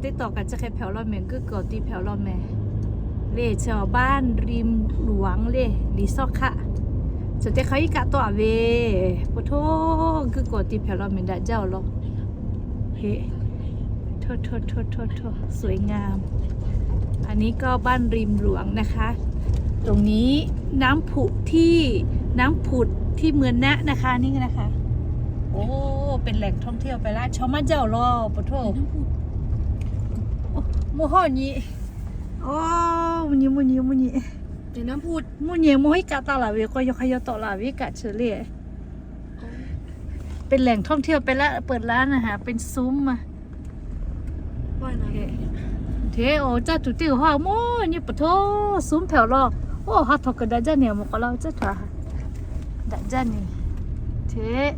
Teˇ tawˬ kaꞈ chi hk'e hpehꞈ awˬ lawn mehˍ, guˇ kuiˬ awˬ ti hpehꞈ awˬ lawn mehˍ. Le chi awˬ บ้านริมหลวง le, liꞈ sawˉ hk'aˆ. Chi teˇ hk'aˇ iˉ kaˆ tawˆ a ve, po htoˇ guˇ kuiˬ awˬ ti hpehꞈ awˬ lawn mehˍ, daꞈ jaˇ awˬ lawn. สวยงาม อันนี้ก็บ้านริมหลวงนะคะ ตรงนี้น้ำผุที่ น้ำผุดที่เมืองนะนะคะ นี่นะคะ โอ้ เป็นแหล่งท่องเที่ยวไปแล้ว ชาวบ้านเจ้าเหรอ ปะโถ โมโหนี่ โอ้ มุนยี่ มุนยี่ มุนยี่ เดี๋ยวน้ำผุด มุนยี่ โมโห iˉ kaˆ tawˆ la ve k'o, yawˇ hk'a yawˇ tawˆ la ve iˉ kaˆ chi le. เป็นแหล่งท่องเที่ยวไปแล้ว เปิดร้านอาหาร เป็นซุ้มมา เท โอ้ caˇ tuˬ teˇ g'aˇ hawˉ โมโห นี่ ปะโถ ซุ้ม hpehꞈ awˬ lawn. โอ้ ha htawnˍ kuiˬ daꞈ jaˇ neˬ, mawˬ k'awꞈ la ve caˇ tuˬ a, daꞈ jaˇ neˬ. Hteˇ,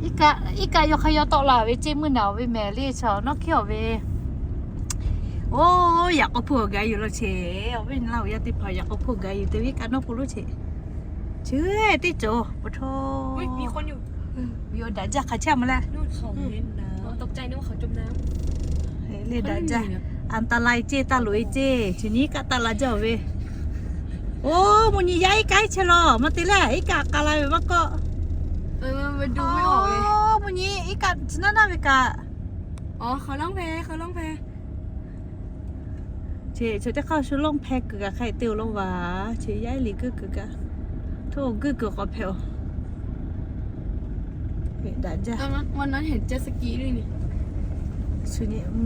iˉ kaˆ, iˉ kaˆ yawˇ hk'a yawˇ tawˆ la ve ceˇ, mvuhˇ naˍ awˬ ve mehˍ le, chaw nawˉ hkiˉ awˬ ve. Oˇ, yaꞈ k'aw hpuˇ awˬ gaˬ yuˬ law cheˬ, awˬ viˉ awˬ nyi laˇ awˬ yaˇ teˇ hpaˍ yaꞈ k'aw hpuˇ gaˬ yuˬ te ve iˉ kaˆ nawˉ pon lonˉ cheˬ. Chi teˇ cawˬ, peuˬ htaˇ. Ve awˬ daꞈ jaˇ hk'a chehˇ ma leh. Le daꞈ jaˇ, อันตราย ceˇ, taˇ loꞈ e ceˇ, chi nyi iˉ kaˆ taˇ la jaˇ ve. Oˇ, mvuhˇ nyi yaˇ iˉ kaˆ iˉ chehˇ law, maˇ te leh iˉ kaˆ k'a la ve maˇ kawˆ. Mvuhˇ nyi iˉ kaˆ chi naˉ naˉ ve kaꞈ. Chi, chi teˇ hk'aˇ shu lawˇ hpeh kuiˬ kaꞈ hk'a te awˬ lawn vaˬ. Chi yaˇ iˉ liꞈ guˇ kuiˬ kaꞈ, hto guˇ kuiˬ k'awꞈ hpehꞈ oˬ. Daꞈ jaˇ.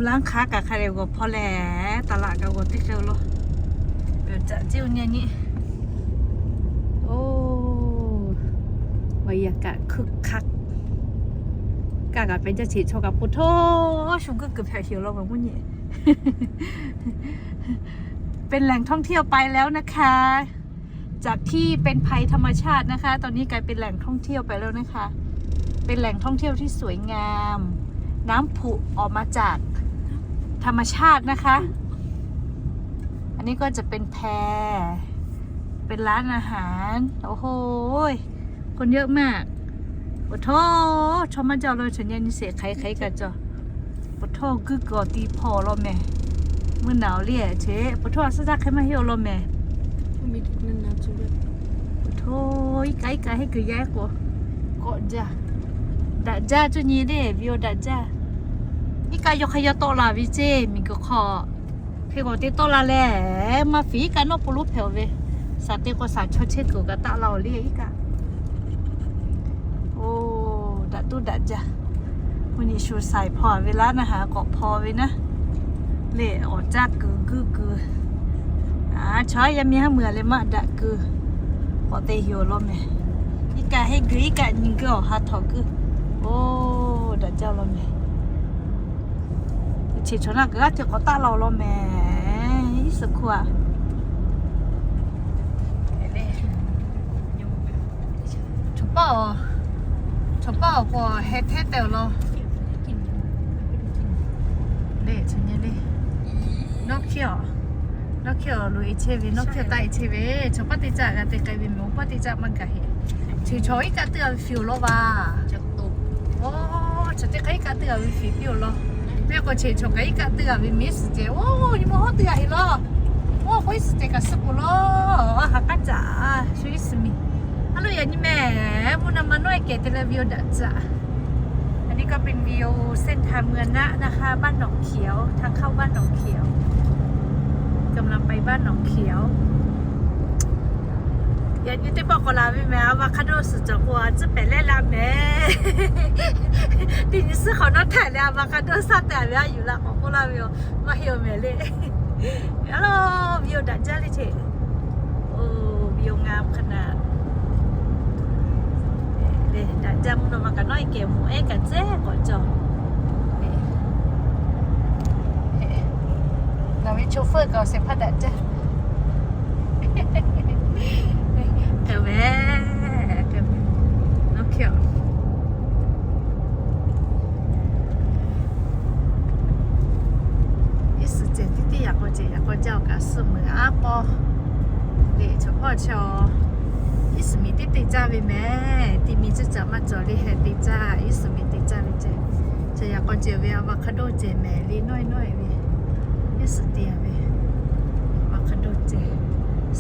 Laˇ hk'aˉ kaꞈ hk'a leh g'awˬ hpawˇ leh, taˍ laꞈ kaꞈ g'awˬ teˇ hk'e awˬ lawn. Caꞈ ceˇ oˇ nyi nyi. Oˇ, บรรยากาศคึกคัก. Kaˇ kaꞈ pehˬ jaˇ, cheꞈ chaw kaꞈ po htaˇ shu guˇ kuiˬ hpehꞈ sheˍ law mvuhˇ nyi. เป็นแหล่งท่องเที่ยวไปแล้วนะคะ จากที่เป็นภัยธรรมชาตินะคะ ตอนนี้กลายเป็นแหล่งท่องเที่ยวไปแล้วนะคะ เป็นแหล่งท่องเที่ยวที่สวยงาม น้ำผุออกมาจากธรรมชาตินะคะ อันนี้ก็จะเป็นแพ เป็นร้านอาหาร โอ้โห คนเยอะมาก ปะโถ ชาวบ้านเจ้าเลย ฉันยังนิเสกใครใครกันจ้ะ ปะโถ guˇ kuiˬ awˬ ti hpehꞈ law mehˍ. Mvuhˇ naˍ awˬ le cheˇ, peuˬ htaˇ a suhˉ taˇ hk'e maˇ heˆ awˬ lawn mehˍ. Peuˬ htaˇ iˉ kaˆ iˉ kaˆ henˇ kuiˬ yaˇ k'o, k'awꞈ jaˇ. Daꞈ jaˇ cuˇ nyi le, ve awˬ daꞈ jaˇ. Iˉ kaˆ yawˇ hk'a yawˇ tawˆ la ve ceˇ, miˬ guiˬ hk'aw hk'e k'awꞈ te tawˆ la leh, maˇ fiˍ iˉ kaˆ nawˉ pon lonˉ hpehꞈ ve. Saˍ te k'o saˍ chaw chehˇ kuiˬ kaꞈ taˆ la awˬ le iˉ kaˆ. Oˇ, daꞈ tuˉ daꞈ jaˇ. Mvuhˇ nyi shu saiˍ hpaw ve laˇ naˇ, ha k'awꞈ hpaw ve naˇ. Lehˬ awˬ caˇ kuiˬ guˇ kuiˬ. Chaw yaˇ miˇ haˉ mui a leh maˇ daꞈ kuiˬ. K'awꞈ te yoˬ law mehˍ. Iˉ kaˆ henˇ kuiˬ iˉ kaˆ nyi kuiˬ awˬ ha htawnˍ kuiˬ. Oˇ, daꞈ jaˇ law mehˍ. Cheˬ chaw naˇ kuiˬ g'aˇ hteꞈ k'awꞈ taˆ la awˬ lawn mehˍ. Iˉ suhˍ hkuˇ a. Chaw paˇ awˬ, chaw paˇ awˬ k'o heh hteˇ teh awˬ lawn. Le, chaw nyi le. Nawˉ hkiˉ awˬ, nawˉ hkiˉ awˬ loꞈ e chehˇ ve, nawˉ hkiˉ awˬ taˆ e chehˇ ve. Chaw paˇ teˇ caˆ g'a te k'ai ve mehˍ, paˇ teˇ caˆ maˇ gaˬ heˆ. Cheˬ chaw iˉ kaˆ teˇ g'aˇ ve fiˍ awˬ lawn vaˬ. Oˇ, chaw teˇ hk'aˇ iˉ kaˆ teˇ g'aˇ ve fiˍ piˇ awˬ lawn. Mehˆ k'o cheˬ chaw kaꞈ iˉ kaˆ teˇ g'aˇ ve miˉ suhˍ ceh. Oˇ, nyi ma hawˉ teˇ g'aˇ heˆ laˇ. Oˇ, k'o iˉ suhˍ ceh kaꞈ suh k'oˍ laˇ. Ha k'aˉ caꞈ, shu iˉ suhˍ miˬ. A lo yaꞈ nyi mehˍ, mvuhˇ naw ma nawˉ e kehˬ te leh ve awˬ daꞈ caꞈ. อันนี้ก็เป็นวิวเส้นทางเมืองนะนะคะ บ้านหนองเขียว ทางเข้าบ้านหนองเขียว กำลังไปบ้านหนองเขียว Yaꞈ nyi teˇ pawˆ k'awꞈ laˬ ve mehˍ, อะโวคาโด suhˍ cawˬ k'o a tcuhˉ pehˍ leh la mehˍ. Teˇ nyi suhˉ hk'awꞈ nawˉ htaiˍ leh อะโวคาโด saˇ te a ve a yuˬ la k'awꞈ k'oˆ laˇ ve yoˬ. Maˇ heˆ awˬ mehˍ le. A lo, ve awˬ daꞈ jaˇ le cheˬ. Oˇ, ve awˬ งามขนาด Daꞈ jaˇ mvuhˇ naw ma kaꞈ nawˉ e kehˬ mvuhˇ ehˉ kaꞈ tcuhˉ k'awꞈ cawˬ. Nawˬ ve chauffeur kaꞈ awˬ shehˍ hpaˇ daꞈ jaˇ. K'ai ve, k'ai ve, nawˉ hkiˉ awˬ. Iˉ suhˍ ceh tiˉ tiˉ yaꞈ k'aw ceh yaꞈ k'aw jaˇ awˬ kaꞈ suh meuꞈ aˉ pawˇ. Leꞈ chaw hpawˇ chaw, iˉ suhˍ miˬ teˇ te caˇ ve mehˍ. Ti mi ceuˬ caꞈ maˇ cawˬ le, heh te caˇ, iˉ suhˍ miˬ te caˇ ve ceh. Yaꞈ k'aw ceh ve avocado ceh mehˍ le nawˇ e nawˇ e ve, yeˉ suhˍ te ve avocado ceh,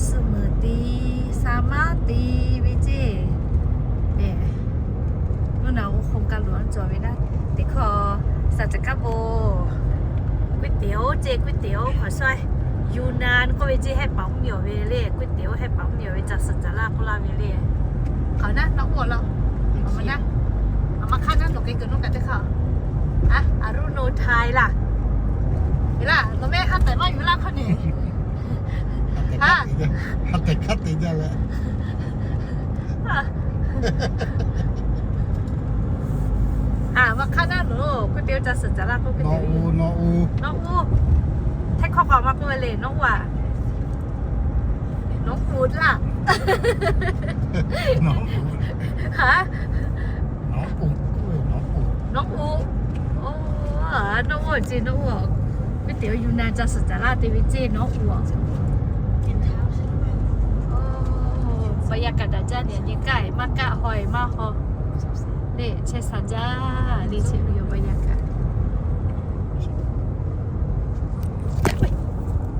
suhˆ meuˍ te, saˍ maˉ te ve ceˇ. Mvuhˇ naw oˇ hk'oˆ kaˇ loꞈ-anˉ cawˬ ve naˉ, teˇ hkawˇ saˍ caˍ kaˉ po ก๋วยเตี๋ยว ceˇ, ก๋วยเตี๋ยว hk'awꞈ shawˉ, Yunnan k'oˆ ve ceˇ, hehˆ paˍ mvuhˇ miˬ awˬ ve le, ก๋วยเตี๋ยว hehˆ paˍ mvuhˇ miˬ awˬ ve ca suhˍ caˍ laˇ k'oˆ laˇ ve le. Hk'awꞈ naˉ nawˇ oˇ law, a ma naˉ, a ma hk'aˇ naˉ nawˬ k'ai kuiˬ nawˇ kaꞈ teˇ hkawˇ, a, Aruno Thai laˇ. Laˇ, nawˬ mehˆ ha tehꞈ maˇ yuˬ laˇ hkawˇ ne. Ha tehꞈ hk'aˇ te jaˇ leh. A ma hk'aˇ naˉ nawˬ ก๋วยเตี๋ยว ca suhˍ caˍ laˇ k'oˆ ve, nawˇ oˇ, nawˇ oˇ, nawˇ oˇ, hteˇ hkawˇ k'awꞈ maˇ k'oˆ ve le, nawˇ oˇ a, nawˇ oˇ laˇ. Ha, nawˇ oˇ, nawˇ oˇ, nawˇ oˇ, nawˇ oˇ ceˇ, nawˇ oˇ. ก๋วยเตี๋ยว Yunnan ca suhˍ caˍ laˇ te ve ceˇ, nawˇ oˇ. บรรยากาศ daꞈ jaˇ nyi, nyi kaˆ maˇ kaˆ, haw maˇ haw le, chehˇ sha jaˇ le, chehˇ ve.